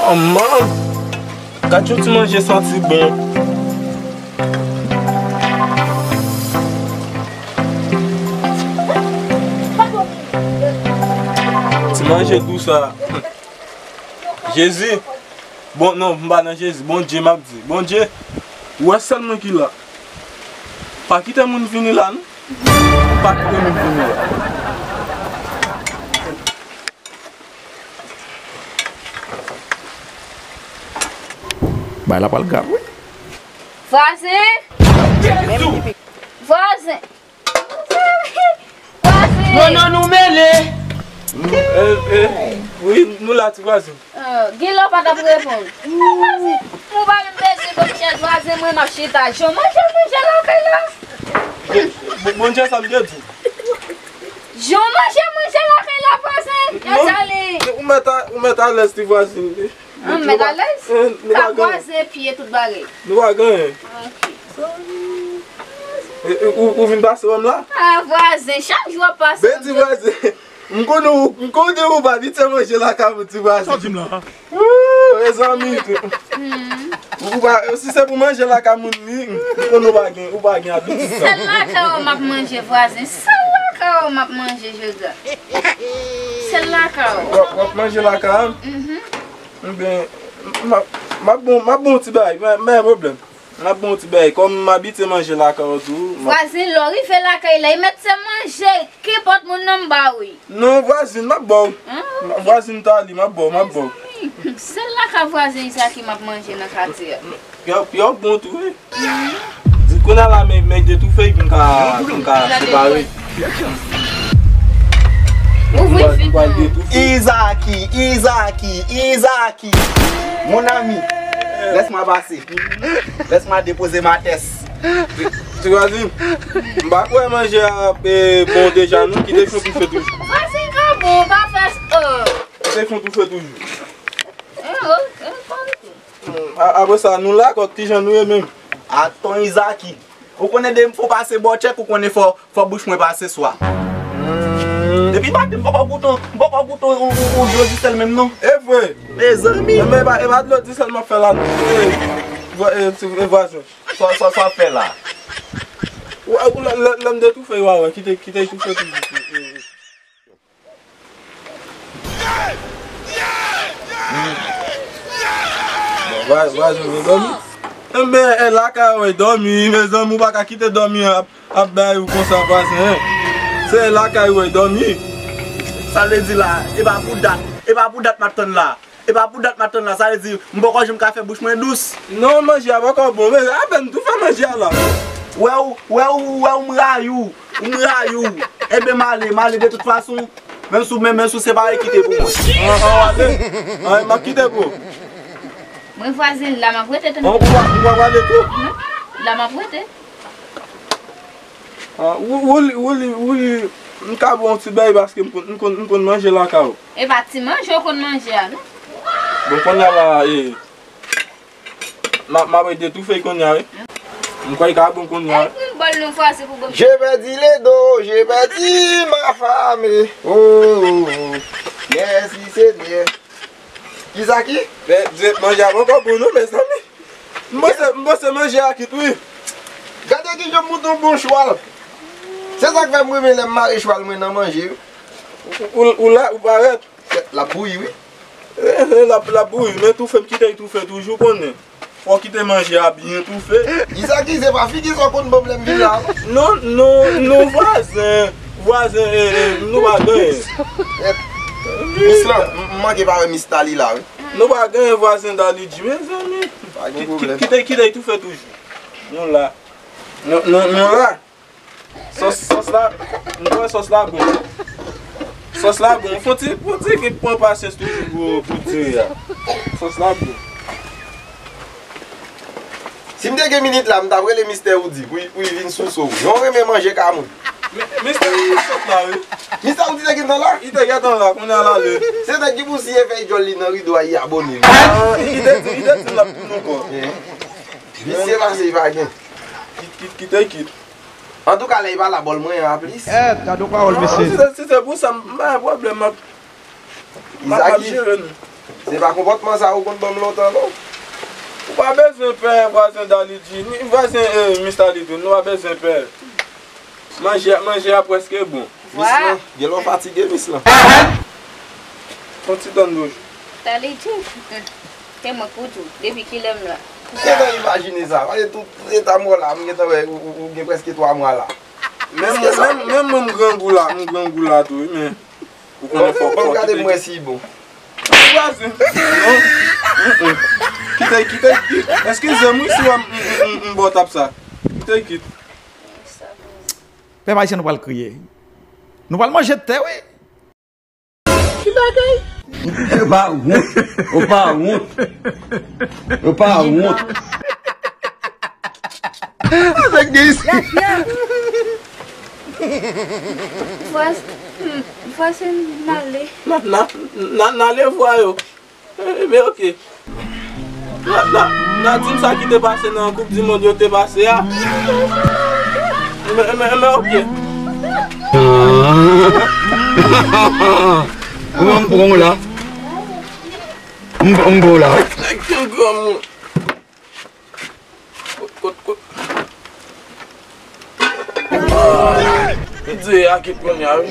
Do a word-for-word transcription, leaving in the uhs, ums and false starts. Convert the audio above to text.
Manman, gad yon ti manje santi bon. Ti manje dou sa. Jezi. Bon, non, m pa nan Jezi. Bondye, m ap di. Bondye, ou wè sèl mwen ki la. Pa kite moun vini la, non. Pa kite moun vini la. Bagay la pral grav, wi. Vwazen! Vwazen! Vwazen! Non, non, nou mele! Eh, eh, wi, nou la, ti vwazen. Ah, gen lè w pa t ap reponn. Vwazen, mwen pa menm bezwen konn chèz vwazen, mwen m ap chita. Jan manje, manje lakay la. Bon, bon, jan sa m te di. Jan manje, manje lakay la, vwazen. Yo, non, sale. Ou mèt a, ou mèt alèz, ti vwazen. Ah, m mèt alèz? Eh, nou pa gen. Ka kwaze pye tout bagay. Nou pa gen. Ok. Eh, eh, ou, ou vin pase wè m la? Ah, vwazen, chak jou w ap pase. Ben, ti vwazen. M konnen ou, m konnen ou pa abitye manje lakay moun, ti vwazen. Sa w di m la? Wou, mezanmi. Hmm. Ou pa, si se pou manje lakay moun li, m konnen ou pa gen, ou pa gen abitid sa. Sèl lakay w m ap manje, vwazen. Sèl lakay w m ap manje, jodi a. Sèl lakay w. W ap, w ap manje lakay? Mhm. Enben, m ap, m ap bon, m ap bon ti bagay, men, men pwoblèm. M ap bon ti bagay. Kòm m abitye manje lakay ou tou, m ap... Vwazen, lè w rive lakay la, e mèt se manje, kenpòt moun nan m ba w li. Non, vwazen, m ap ba w. Ah, ok. Vwazen Tali, m ap ba w, m ap ba w. Mezanmi, sèl lakay vwazen Izaki m ap manje nan katye a. Yo, yo bon tou, wi. Di kounye a la, men, men de toufe pou m ka, pou m ka separe. Ouvri fik mwen. Izaki, Izaki, Izaki. Mon ami, laisse-moi passer. Laisse-moi déposer ma tête. Ti vwazen, m pa kwè manje a, eh, bon deja non, kite fon toufe toujou. Vwazen pa bon, pa fè, oh. Kite fon toufe toujou. Eh, oh, eh, pa bon. Hmm, a-, apre sa, nou la, kòk, kijan nou ye menm? Atann, Izaki. Ou konnen depi m fè w pase bò tchèk, ou konnen fò, fò bouch mwen pase swa. Hmm. Depi maten, m poko goute, m poko goute yon, yon, yon dlo disèl menm non. E vre? Mezanmi. Men e pa, e pa dlo disèl m ap fè la non. E, vwa-, e, ti, e vwazen. Sa, sa, sa w ap fè la? Ou, ou, lè, lè, lè m detoufe, w a wè, kite, kite toufe toujou. Bon, vwa-, vwazen, nou dòmi. Enben, e lakay ou e dòmi, mezanmi, ou pa ka kite dòmi ap, ap bay ou konsa, vwazen, en. Se lakay ou e dòmi. Sa vle di la, e pa pou dat, e pa pou dat m ap tann la. E pa pou dat m ap tann la, sa vle di, m poko janm ka fè bouch mwen dous. Non, manje a poko bon, men apèn tou fè manje a la. Wè ou, wè ou, wè ou m rayi w, ou m rayi w. Enben, m ale, m ale de tout fason. Menm si w, menm, menm si w separe, kite pou mwen. An, an, w ale. An, m ap kite pou ou. Mwen vwazen la, m ap rete tande. An, ou pa, ou pa pale tou? Non, la m ap rete. An, ou, ou, ou, ou, m ka ba w yon ti bay paske m konn, m konn, m konn manje lakay ou. E pa ti manje w konn manje a, non? Bon, kounye a la, e, M ap, m ap ede toufe kounye a, wi. M kwè l ka bon kounye a. Ay, pou bòl nou fwa, se pou bòl. J'ai perdu les dos, j'ai perdu ma femme. Oh, oh, oh. Merci, Seigneur. Kisa ki? Men, men, manje a poko bon non, mezanmi. M panse, m panse manje a kit, wi. Gade kijan m monte yon bon chwal. Se sa k fè m renmen lè m mare chwal mwen nan manje, wi. Ou, ou, ou la, ou parèt. L ap bouyi, wi. Eh, eh, l ap, l ap bouyi, men toufe m kite l toufe toujou, konnen. Fò w kite manje a byen toufe. Izaki, se pa figi sa w konn ban m lè m vin la, non? Non, non, non, vwazen. Vwazen, eh, eh, nou pa genyen. Eh, mis lan, m, m manke pa wè mis Tali la, wi. Nou pa genyen vwazen Dali di, mezanmi. Pa gen pwoblèm. Kite, kite l toufe toujou. Nou la. Nou, nou, nou la. Sòs, sòs la, m kwè sòs la bon. Sòs la bon. Fò ti, fò ti ki pran pasyans toujou pou, pou diri a. Sòs la bon. Si m te gen minit la, m t ap rele Mistè Woody pou, pou l vin souse w. Jan w renmen manje ka moun. Mi-, Mistè Woody sot la, wi. Mistè Woody te gentan la? Li te gentan la, kounye a l ale. Se nèg ki pou siye fèy djòl li nan rido a, li abòne. Ah, li te di, li te di l ap tounen ankò. Eh. Visye pase, li pa gen. Kit, kit, kite kit. Antouka, lè li pa la, bòl mwen an a plis. Eh, gade yon pawòl, mesye. Si se, si se pou sa, m pa gen pwoblèm, m ap, m ap, m ap jere nou. Se pa konpòtman sa ou konn ban m lontan, non. Ou pa bezwen pè, vwazen Dalidji, ni vwazen, eh, Mis Dalidou, nou pa bezwen pè. Manje, manje a prèske bon. Mis lan, gen lè w fatige, Mis lan. Yon ti dònn dlo. Dalidji, hmm, se mwen pou di w, depi kilè m la. Ou gentan imajine sa, paske tout, tout eta m wè w la, m gentan wè ou, ou, ou gen prèske twa mwa la. Menm, menm, menm mwen, m grangou la, m grangou la tou, wi, men ou konnen fò, fò gade m wè si bon. Vwazen. Non. Mm-mm. Kite, kite, kite. Eskize m, wi, si w wè m, m, m, m, m bò tap sa. Kite, kite. Pèp ayisyen, nou pral kriye. Nou pral manje tè, wi. Ki bagay? Ou pa wont. Ou pa wont. Ou pa wont. Avèk de isi. Vwaz-, hmm, vwazen, n ale. N a, n a, n a, n ale vwa yo. Enben, oke. N a, n a, n a di m sa ki te pase nan Koup di Mond yo te pase a. Enben, enben, enben, oke. Ou m pran w la. M, m pran w la. Nèg ki granmoun. Kot, kot, kot. Pidye a kit kounye a, wi.